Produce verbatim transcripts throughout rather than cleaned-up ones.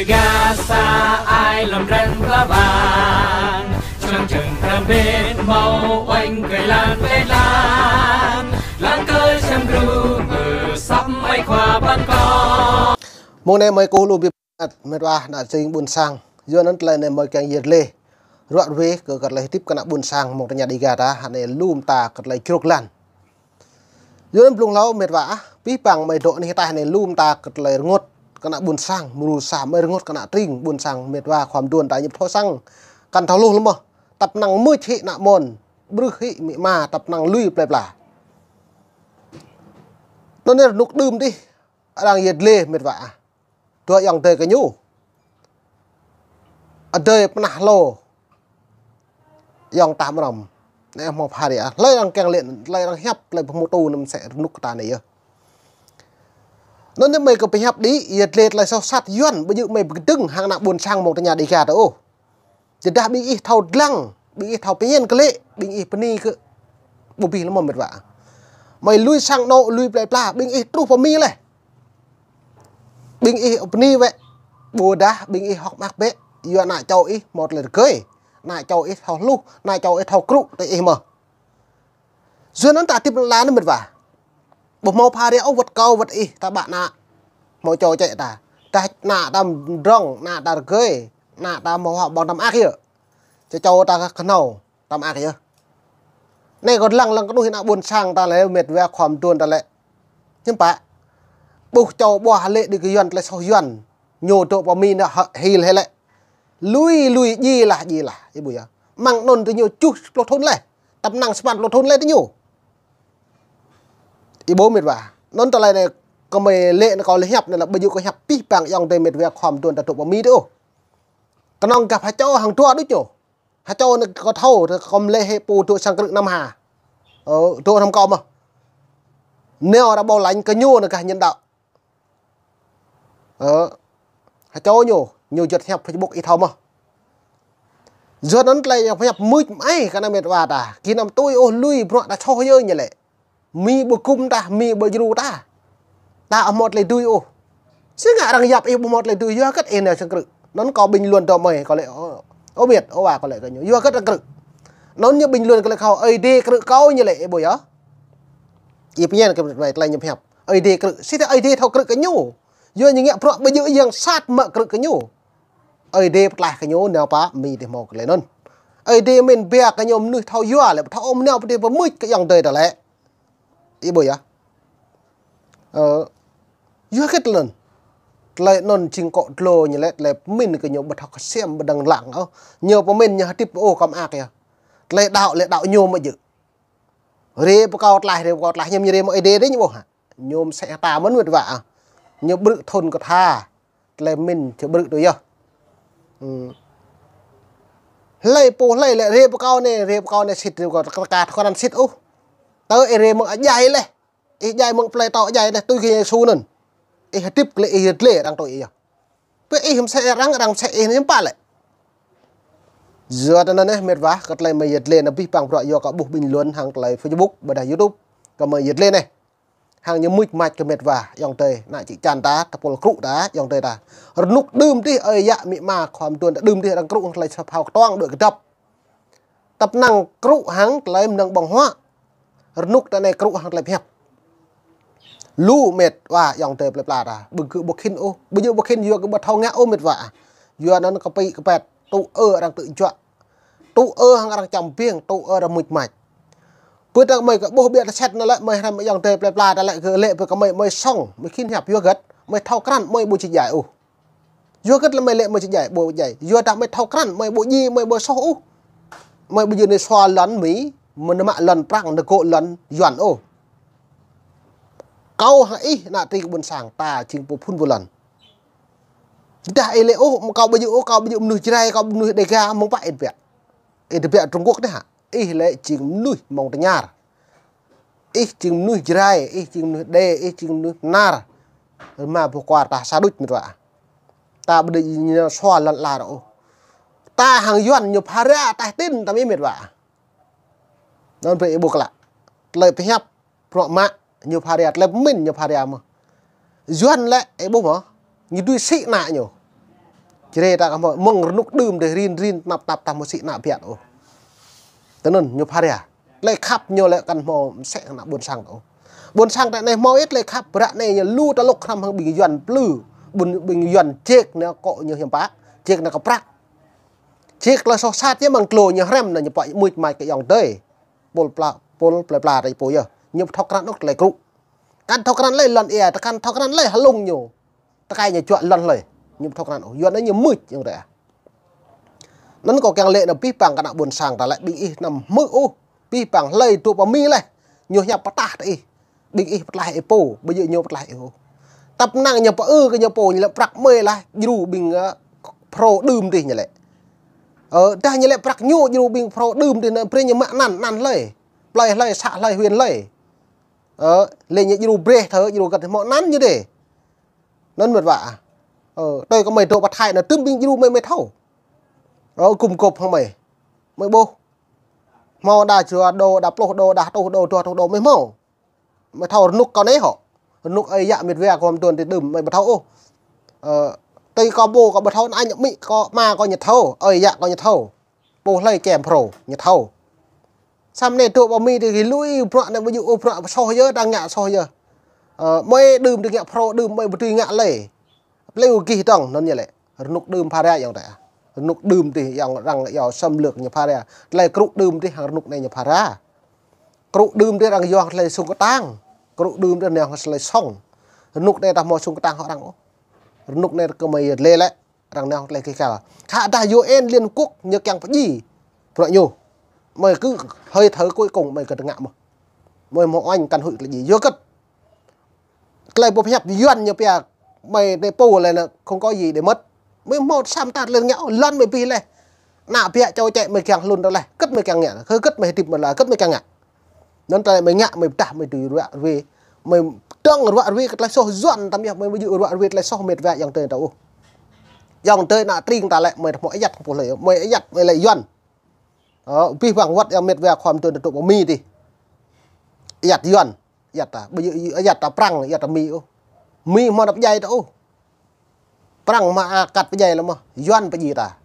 Gah sa ai lŏm dran pla bang, čang čang pran bên hmâo oanh kơi lan pê lan, lăng kơi čang gru mơ săp mai khua păn kơ. Mông anai mơi kơ lu bi ăt mĕt wa ană tring ƀuôn sang. Yua anŭn tơlơi anai mơi kiăng yơh lĕ ruă ruê kơ kơ tơlơi hơdip kơ ană ƀuôn sang mơ̆ng tơña Dega ta, hă anai lŏm ta kơ tơlơi čruk lan. Yua anŭn blung hlâo mĕt wa ah, pih pang mơi dŏ anih ataih anai lŏm ta kơ tơlơi rơngot kơ ană ƀuôn sang, mrô sa mơi rơngot kơ ană tring ƀuôn sang mĕt wa khua mduôn ta ñŭp thâo sang. Kăn thâo hluh lơ̆m mơh, tăp năng mưč hĭ ană mơnuih, brưh hĭ amĭ ama, tăp năng lui plơi pla. Anŭn anai rơnŭk đưm dih, arăng yơh lĕ mĕt wa ah. Dua ayŏng adơi kơ ñu. Adơi pơnah hlô ayŏng ta mơrăm. Anai hmâo pha ria. Hlơi arăng kiăng lĕ, hlơi arăng hiăp, hlơi pơhmutu anŭn mơsĕ rơnŭk ta anai yơh. Anŭn anai mơi kơ pơhiăp đĭ, yơh lĕ tơlơi soh sat Yuan, ƀu djơ̆ mơi pơkơdơ̆ng hăng ană ƀuôn sang mơ̆ng tơña Dega ta ôh. Tơdah ƀing ih thâo dlăng, ƀing ih thâo pơñen kơ lĕ, ƀing ih bơni kơ ƀu bih lơ̆m mơ̆ mĕt wa. Mơi lui sang anŏ, lui plơi pla, ƀing ih truh pơ Mi laih. Ƀing ih bơni wĕ, ƀôdah ƀing ih hŏk mơak bĕ, yua ană čô ih hmâo tơlơi rơgơi, ană čô ih thâo hluh, ană čô ih thâo krŭ tơ ih mơh. Yua anŭn ta hơdip lŏn ala anai mĕt wa. Ƀu hmâo pha ria ôh wơ̆t kâo wơ̆t ih ta ƀă ană. Hmâo čô čĕ ta. Tah ană ta mdrŏng, ană ta rơgơi, ană ta hmâo huă ƀơ̆ng ta mơak yơh. Čơ čô ta kơhnâo ta mơak yơh. Anai kâo lăng lăng kơnuih ană ƀuôn sang ta lĕ mĕt wa khua mduôn ta lĕ. Hiư̆m pă. Ƀuh čô ƀuah lĕ đĭ kơ Yuan tơlơi soh Yuan. Ñu dŏ pơ Mi anŭn hil hĭ lĕ. Lui lui djai lah djai lah. Ih ƀuh yơh. Mơ̆ng anŭn tơ ñu čuh pluh thŭn laih. Tăp năng sapăn pluh thŭn laih tơ ñu. Ih ƀuh mĕt wa. Anŭn tơlơi anai kơ mơi lĕ anai kâo lĕ hiăp anai lĕ ƀu djơ̆ kâo hiăp pih pang ayŏng adơi mĕt wa khua mduôn ta dŏ pơ Mi tơ ôh. Kơnơ̆ng gah ha čô hăng dua đôč ñu. Ha čô anai kâo thâo, kâo mơlĕ hĭ pô dŏ sang krư̆ năm ha. Ơ, dŏ năm kâo mơh. Nao ra ƀâo lañ kơ ñu anai gah ñen đăo. Ơ, ha čô ñu, ñu juăt hiăp Facebook ih thâo mơh. Yua anŭn tơlơi hiăp mưč mơai kơ ană mĕt wa ta. Gih anăm tui ôh lui bruă ta soh yơh ñu lĕ. Mi ƀu gum ta, Mi ƀu djru ta. Ta ƀu hmâo tơlơi dưi ôh. Si ngă arăng yap ih ƀu hmâo tơlơi dưi, yua hơget ih nao sang krư̆. Anŭn kâo bình luận tơ mơi, kâo lĕ, ô, ô mĕt, ô wa kâo lĕ kơ ñu. Yua hơget arăng krư̆. Anŭn ñu bình luận kơ lĕ kâo, Ơi Adai krư̆ kâo ñu lĕ, ih ƀuh yơh. Ih pơñen kơ mĕt wa tơlơi ñu pơhiăp. Ơi Adai krư̆, si tơ Ơi Adai thâo krư̆ kơ ñu. Yua ñu ngă bruă ƀu djơ̆ yang sat mă krư̆ kơ ñu. Ơi Adai pơklaih kơ ñu, nao pơ Mi dih hmâo tơlơi anŭn. Ơi Adai mĭn biă kơ ñu mơnuih thâo yua lĕ, thâo ôm nao pơ dih pơmưč kơ ayŏng adơi ta lĕ. Ih ƀuh yơh. Ơ, yua hơget tơlơi anŭn. Tơlơi anŭn jing kŏ dlô ñu lĕ, tơlơi pơmĭn kơ ñu ƀu thâo kơsem ƀu dơ̆ng lăng ôh. Ñu pơmĭn ñu hơdip ôh kơ mơak yơh. Tơlơi đăo lĕ đăo ñu mơ̆ djơ̆. Rai pơ kâo tlaih, rai pơ kâo tlaih, ñu rai mơ̆ Ơi Adai dih ñu ƀuh hă. Ñu mơsĕ ta mơ̆n mĕt wa ah. Ñu brư̆ thŭn kơ tha. Tơlơi pơmĭn či brư̆ tui yơh. Hlơi pô hlơi lĕ rai pơ kâo anai, rai pơ kâo anai sĭt, rai pơ kâo rơka thâo krăn sĭt ôh. Tơ ih rai mơ̆ng adjai laih. Ih djai mơ̆ng plơi tŏ djai laih tui kơ Yêsu anŭn. Ih hơdip kơ lĕ ih yơh lĕ arăng tui ih yơh. Pơ ih mơsĕ arăng, arăng mơsĕ ih anai hiư̆m pă lĕ. Yua tơ anŭn anai mĕt wa, kơ tơlơi mơi yơh lĕ anai pih pang bruă yua kâo ƀuh bình luận hăng tơlơi Facebook, ƀôdah YouTube, kơ mơi yơh lĕ anai. Hăng ñu mưč mač kơ mĕt wa, ayŏng adơi, ană čư̆ čan ta, tơpul krŭ ta, ayŏng adơi ta. Rơnŭk đưm dih, ơi yă amĭ ama, khua mduôn ta đưm dih, arăng krŭ hăng tơlơi sa phao kơtuang đuaĭ kơdŏp. Tăp năng krŭ hăng tơlơi mơnơ̆ng ƀơ̆ng huă. Rơnŭk ta anai krŭ hăng tơlơi pơhiăp. Lu mĕt wa ayŏng adơi plơi pla ta. Ƀu djơ̆ ƀu khĭn ôh. Ƀu djơ̆ ƀu khĭn yua kơ ƀu thâo ngă ôh mĕt wa. Yua anŭn kơpĭ kơpĕt. Tŭ ơ arăng tŭ juă. Tŭ ơ hăng arăng čăm biêng. Tŭ ơ arăng mưč mač. Pơ tơ̆ng mơi kơ ƀuh ƀiă tơset anŭn lĕ mơi hrăm ayŏng adơi plơi pla ta lĕ kơ lĕ pơ kơ mơi, mơi sŏng. Mơi khĭn hiăp yua hơget. Mơi thâo krăn mơi ƀu či djai ôh. Yua hơget lĕ mơi lĕ mơi či djai, ƀu djai. Yua dah mơi thâo krăn, mơi ƀu djai, mơi ƀu soh ôh. Mơi ƀu djơ̆ anai sua lŏn Mi, mơ̆ anai mă lŏn Prăng, anai gŏ lŏn Yuan ôh. Kâo hăng ih ană tring ƀuôn sang, ta jing pô phun pô lŏn. Dah ih lĕ ôh, kâo ƀu djơ̆ ôh, kâo ƀu djơ̆ mơnuih Jrai, kâo mơnuih Dega, mơ̆ng pă ih tơbiă. Ih tơbiă Trung Quốc dih hă. Ih lĕ jing mơnuih mơ̆ng tơñar. Ih jing mơnuih Jrai, ih jing mơnuih Đê, ih jing mơnuih Mnar. Rơma boh kuar ta sa đôč mĕt wa. Ta ƀu dưi ñu sua lŏn ala ôh. Ta hăng Yuan ñu pha ria taih tin ta mĭn mĕt wa. Anŭn brơi ih ƀuh klă. Tơlơi pơhiăp, bruă mă, ñu pha ria, tơlơi pơmĭn ñu pha ria mơ̆n. Yuan lĕ, ih ƀuh mơ̆n. Ñu dưi sĭ ană ñu. Jrê ta kơ hmâo mơ̆ng rơnŭk đưm dih rin rin tơnap tap tah hmâo sĭ ană biă ôh. Tơ anŭn ñu phara. Tơlơi khăp ñu lĕ kăn hmâo mơsĕ kơ ană ƀôn sang ôh. Ƀôn sang ta anai hmâo ih tơlơi khăp, ră anai ñu lu ta lŏk hrăm hăng ƀing Yuan plư. Ƀing, ƀing Yuan jek anai akŏ ñu hiam pă. Jek anai kơ prăk. Jek tơlơi soh sat yơh mơ̆ng klô ñu hrăm anai ñu pă mưč mač kơ ayŏng adơi. Pôl pla, pôl plơi pla ta pô yơh. Ñu ƀu thâo krăn ôh tơlơi krŭ. Kăn thâo krăn lơi lŏn ia, ta kăn thâo krăn lơi hlung ñu. Tơkai ñu juă lŏn hlơi. Ñu ƀu thâo krăn ôh. Yuan anai ñu mưč ayŏng adơi ah. Anŭn kâo kiăng lĕ anai abih bang kơ ană ƀôn sang ta lĕ ƀing ih anăm hmư̆ ôh. Abih bang hlơi dŏ pơ Mi laih. Ñu hiăp pơtah ta ih. Ƀing ih pơtlaih ih pô, ƀu djơ̆ ñu pơtlaih ih ôh. Tăp năng ñu pơư kơ ñu pô ñu lĕ prăk mơi laih, djru ƀing, ơ, phrâo đưm dih ñu lĕ. Ơ, dah ñu lĕ prăk ñu djru ƀing phrâo đưm dih anŭn brơi ñu mă anăn, anăn hlơi. Plơi hlơi, să hlơi, huyện hlơi. Ơ, lĕ ñu djru brơi thơ, djru găt hmâo anăn ñu dih. Anŭn mĕt wa. Ơ, tui kơ mơi dŏ pơ Thái anŭn tơm ƀing djru mơi, mơi thâo. Ơ, gum gôp hăng mơi. Mơi ƀuh. Hmâo đa jua đô, đa pluh đô, đa rơtuh đô, dua rơtuh đô mơi hmâo. Mơi thâo rơnŭk kâo anai hŏ. Rơnŭk ơi yă mĕt wa kâo hăm tuan ti đưm mơi ƀu thâo ôh. Ơ, tui kâo ƀuh kâo ƀu thâo, ană ñu amĭ kâo ama kâo ñu thâo, ơi yă kâo ñu thâo. Pô hlơi čem phrâo ñu thâo. Samơ̆ anai dŏ pơ Mi dih gih lui bruă anai ƀu djơ̆ ôh, bruă soh yơh, ta ngă soh yơh. Ơ, mơi đưm dih ngă phrâo đưm, mơi ƀu dưi ngă lơi. Plei u gih tŏng, anŭn ñu lĕ. Rơnŭk đưm phara ayŏng adơi ah. Rơnŭk đưm dih ayŏng arăng yua xâm lược ñu phara. Tơlơi krŭ đưm dih hăng rơnŭk anai ñu phara. Krŭ đưm dih arăng yua tơlơi sung kơtang. Krŭ đưm dih anai tơlơi song. Rơnŭk anai ta hmâo sung kơtang hŏ arăng ôh. Rơnŭk anai kơ mơi yơh lĕ lĕ. Arăng nao tơlơi kih kal. Khă dah U N Liên Hợp Quốc ñu kiăng pơdjai bruă ñu. Mơi kơ hơi thở cuối cùng mơi kơ tơngă mơ̆n. Mơi hmâo oanh kăn huĭ tơlơi djai. Yua kơ tơlơi pơhiăp Yuan ñu pia mơi anai pô lĕ anŭn không có gì để mất. Mơi hmâo sam tat lĕ ngă lŏn mơi pih leh. Ană biă čô čĕ mơi kiăng hlŭn tơ leh. Kơ̆t mơi kiăng ngă. Hơi kơ̆t mơi hơdip mơi la. Kơ̆t mơi kiăng ngă. Anŭn tơlơi mơi ngă mơi pơdah mơi dưi ruă ruê. Mơi dŏng ruă ruê kơ tơlơi soh Yuan tăm yơh mơi ƀu djơ̆ ruă ruê tơlơi soh mĕt wa ayŏng adơi ta ôh. Ayŏng adơi ană tring ta lĕ mơi hmâo ayăt kơ pô hlơi. Mơi ayăt mơi lĕ Yuan. Ơ, abih bang wơ̆t ayŏng mĕt wa khua mơtuan ta dŏ pơ Mi dih. Ayăt Yuan, ayăt ta, ƀu djơ̆ ayăt ta Prăng, ayăt ta Mi ôh. Mi hmâo anăp djai ta ôh. Prăng mă akat pơdjai lĕ mơ̆, Yuan pơdjai ta.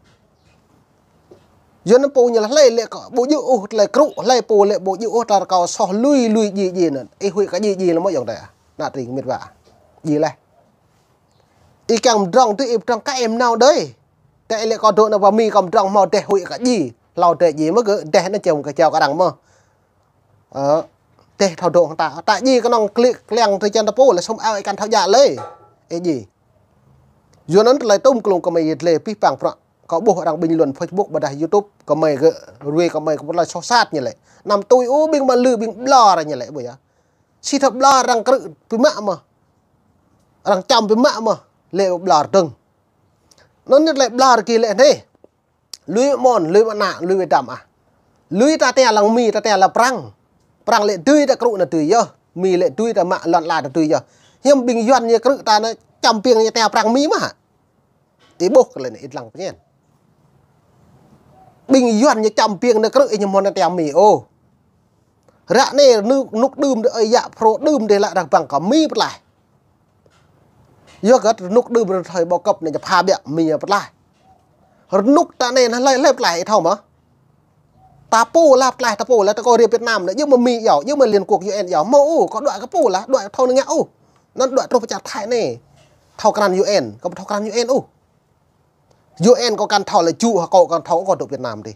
Yuan anŭn pô ñu lĕ hlơi lĕ kơ ƀu djơ̆ ôh tơlơi krŭ, hlơi pô lĕ ƀu djơ̆ ôh tơlơi rơkâo soh lui lui djai djai anŭn. Ih huĭ kơ djai djai lĕ mơ̆ ayŏng adơi ah. Ană tring mĕt wa. Djai leh. Ih kiăng pơdrŏng tui ih pơdrŏng kơ ih mơnao đơi. Tơ ih lĕ kâo dŏ anai pơ Mi kâo pơdrŏng hmâo dêh huĭ kơ djai. Hlâo dêh djai mơ̆ kơ dêh anŭn čem kơ jao kơ arăng mơ̆n. Ơ, dêh thâo dŏ hăng ta. Ta djai kơnơ̆ng klĭ kliăng tui čan ta pô lĕ sum ao ih kăn thâo djă lơi. Ih djai. Yua anŭn tơlơi tŭm klung kơ mơi yơh lĕ abih bang bruă. Kâo ƀuh arăng bình luận Facebook ƀôdah YouTube kơ mơi gơ̆ ruê kơ mơi kơ tơlơi soh sat ñu lĕ. Anăm tui ôh ƀing mă lư ƀing ƀlŏr ñu lĕ ƀu yơh. Si thâo ƀlŏr arăng krư̆ biă mă mơ̆n. Arăng čăm biă mă mơ̆n. Lĕ ƀlŏr dơ̆ng. Anŭn ñu lĕ ƀlŏr gih lĕ anai. Lui mơ̆n, lui mơ̆n ană, lui wơ̆t dăm ah. Lui ta tơl lăng Mi ta tơl lăng Prăng. Prăng lĕ dưi ta krŭ anŭn dưi yơh. Mi lĕ dưi ta mă lŏn ala ta dưi yơh. Hiư̆m ƀing Yuan ñu krư̆ ta anŭn čăm ƀing ñu tơl Prăng Mi mơ̆n hă. Ih ƀuh kơ lĕ anai ih lăng pơñen. Ƀing Yuan ñu čăm ƀing anŭn krư̆ ih ñu hmâo anŭn tơl Mi ôh. Ră anai rơnŭk, rơnŭk đưm dih ơi yă phrâo đưm dih lă arăng bang kơ Mi pơtlaih. Yua kơ rơnŭk đưm dih thời bao cấp anai ñu pha biă Mi ñu pơtlaih. Rơnŭk ta anai anŭn hlơi hlơi pơtlaih ih thâo mơ̆. Ta pô lah pơtlaih ta pô lah ta kơ rê Việt Nam anai djơ̆ mơ̆ Mi iâu, djơ̆ mơ̆ Liên Quốc U N iâu, hmâo ôh, kâo đuaĭ kơ pô lah, đuaĭ thâo anŭn ngă ôh. Anŭn đuaĭ truh pơ čar Thái anai. Thâo krăn U N, kâo ƀu thâo krăn U N ôh. U N kâo kăn thâo lĕ ju hă kâo kăn thâo kâo dŏ Việt Nam dih.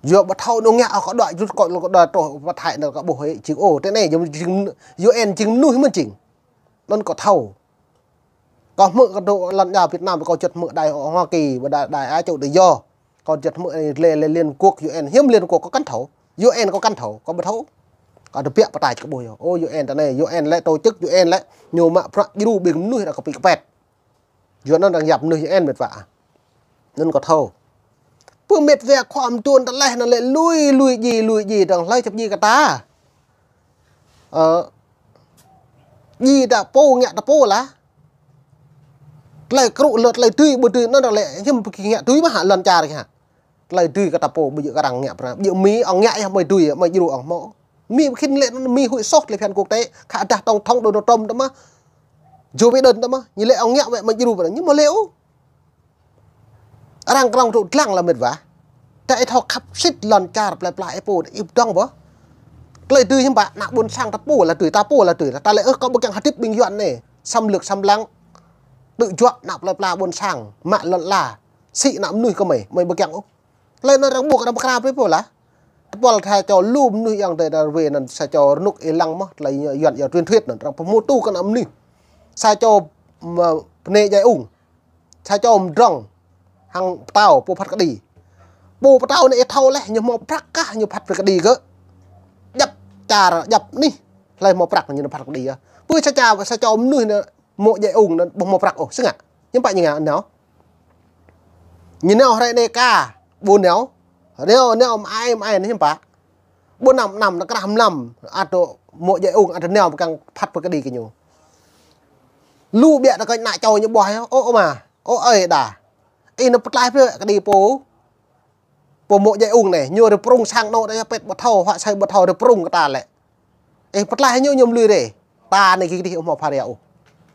Yua ƀu thâo anŭn ngă kâo đuaĭ jut kâo lŏ kâo đuaĭ truh pơ Thái anŭn kâo ƀuh hơi jing ôh. Tơ anai jing U N jing mơnuih mơ̆n jing. Anŭn kâo thâo. Kâo hmư̆ kâo dŏ lŏn ia Việt Nam kâo juăt hmư̆ đài Hoa Kỳ, ƀôdah đài Á Châu Tự Do. Kâo juăt hmư̆ lĕ, lĕ Liên Quốc U N, hiư̆m Liên Quốc kâo kăn thâo. U N kâo kăn thâo, kâo ƀu thâo. Kâo tơbiă pơtač kơ ƀuh yơh. Ơ, U N tơ anai, U N lĕ tổ chức U N lĕ ñu mă bruă djru ƀing mơnuih arăng kơ pĭ kơpet. Yua anŭn arăng yap mơnuih U N mĕt wa. Anŭn kâo thâo. Pơ mĕt wa khua mơtuan tơleh anŭn lĕ lui, lui djai, lui djai dơ̆ng hlơi čăp djai kơ ta. Ơ, djai ta pô ngă ta pô lah. Tơlơi krŭ lŏn tơlơi dưi ƀu dưi anŭn lĕ hiư̆m pơkĭ ngă dưi mơ̆n hă lŏn čar kơ hă. Tơlơi dưi kơ ta pô ƀu djơ̆ kơ arăng ngă pơrăng. Ƀu djơ̆ Mi ŏng ngă yơh mơi dưi, mơi djru ŏng hmâo. Mi ƀu khĭn lĕ Mi huĭ soh tơlơi phiăn quốc tế, khă dah tổng thống Donald Trump tơ mơ̆. Joe Biden tơ mơ̆, ñu lĕ ŏng ngă wơ̆t mơi djru pơrăng, ñu hmâo lĕ ôh. Arăng krong tŭ dlăng lah mĕt wa. Ta ih thâo khăp sĭt lŏn čar plơi pla ih pô ih pơdŏng bơ. Tơlơi dưi hiư̆m pă, ană ƀôn sang ta pô lah dưi, ta pô lah dưi. Ta lĕ ơ kâo ƀu kiăng hơdip ƀing Yuan anai. Xâm lược xâm lăng. Tŭ juă ană plơi pla ƀôn sang. Mă lŏn ala. Sĭ ană mơnuih kơ mơi, mơi ƀu kiăng ôh. Tơlơi anŭn arăng ƀuh arăng pơkra brơi pô lah. Tơpul sa čô lu mơnuih yang tơi ta rơwe anŭn sa čô rơnŭk ih lăng mơ̆, tơlơi Yuan ia truyền thuyết anŭn, arăng pơhmutu kơ ană mơnuih. Sa čô, ưm, pơnê djai ung. Sa čô mơdrŏng hăng pơtao, pô phat kơđi. Pô pơtao anai ih thâo laih, ñu hmâo prăk kah, ñu phat kơđi kơ. Djăp čar, djăp anih, hlơi hmâo prăk ñu phat kơđi yơh. Pơ sa čô, sa čô mơnuih anai, mô̆ djai ung anŭn, ƀu hmâo prăk ôh, sĭt ngă. Hiư̆m pă ñu ngă nao. Ñu nao hrơi anai ka, ƀu nao. Nao, nao mơai, mơai anai hiư̆m pă. Ƀu năm, năm, ană krah mlam, ăt mô̆ djai ung, ăt nao pơkăng phat pơkơđi kơ ñu. Lu biă ta kơnh ană čô ñu ƀuh yơh, ơ, ơ ama, ơ, ơi đa. Ih anŭn pơtlaih brơi kơđi pô. Pô mô̆ djai ung anai, ñu rơprung sang anŏ đa pĕt ƀu thâo, huă sai ƀu thâo, rơprung kơ ta lĕ. Ih pơtlaih ñu ñu lui rê. Ta anai gih gih ƀu hmâo phara ia ôh.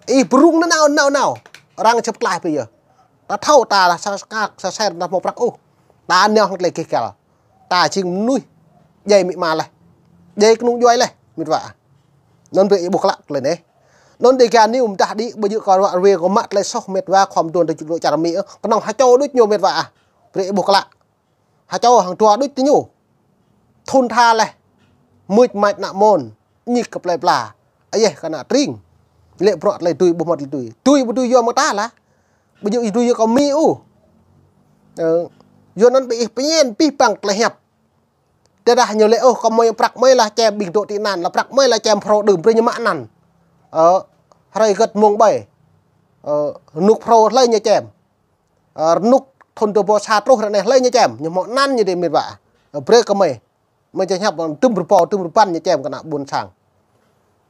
Ih prung nao nao nao. Arăng či pơtlaih brơi yơh. Ta thâo ta lah sa skak, sa ser ta hmâo prăk ôh. Ta nao hăng tơlơi gêh gal. Ta jing mơnuih. Djai amĭ ama laih. Djai kơnung djuai laih. Mĕt wa. Anŭn brơi ih ƀuh klă tơlơi anai. Anŭn Dega News mơdah đĭ ƀu djơ̆ kơ ruă rơwe kơ mă tơlơi soh mĕt wa khŏm đuôn tơlơi čar Mi ôh. Kơnơ̆ng ha čô đôč ñu mĕt wa ah. Brơi ih ƀuh klă. Ha čô hăng dua đôč tơ ñu. Thun tha laih. Mưč mač ană mơ̆n. Ñik kơ plơi pla. Ayeh kơ ană tring. Lĕ bruă tơlơi dưi ƀu hmâo tơlơi dưi. Dưi ƀu dưi yua mơ̆ ta lah. Ƀu djơ̆ ih dưi yua kơ Mi ôh. Ơ, yua anŭn ƀing ih pơñen pih păng tơlơi hiăp. Tơdah ñu lĕ ôh kơ mơi prăk mơi lah čem ƀing dŏ tị nạn lah prăk mơi lah čem phrâo đưm brơi ñu mă anăn. Ơ, hrơi gơ̆t mông ƀai. Ơ, rơnŭk phrâo hlơi ñu čem. Ơ, rơnŭk thun dua rơbâo sa truh ră anai hlơi ñu čem, ñu hmâo anăn ñu dih mĕt wa. Ơ, brơi kơ mơi. Mơi či hiăp dŭm rơbâo, dŭm rơbăn ñu čem kơ ană ƀôn sang.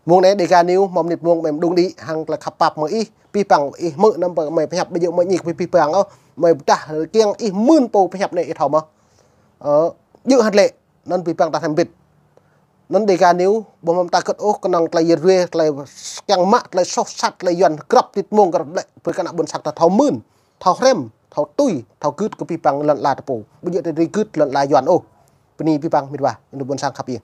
Mông anai Dega News, mơ̆ng mơnit mông mơi mơđung đĭ, hăng tơlơi khăp pap mơ̆ng ih, pih păng ih hmư̆ anăm pơ mơi pơhiăp ƀu djơ̆ mơi ñik pih păng ôh, mơi pơdah kiăng ih mưn pô pơhiăp anai ih thâo mơ̆. Ơ, djơ̆ hăt lĕ, anŭn pih păng ta thăm bit. Anŭn Dega News, ƀu hmâo ta kơ̆t ôh, kơnơ̆ng tơlơi yơr rue, tơlơi kiăng mă, tơlơi soh sat, tơlơi Yuan grăp tit mông grăp lĕ, brơi kơ ană ƀôn sang ta thâo mưn, thâo hrĕm, thâo tui, thâo gưt kơ pih păng lŏn ala ta pô. Ƀu djơ̆ ta dưi gưt lŏn ala Yuan ôh. Bơni pih păng mĕt wa, ană ƀôn sang khăp ih.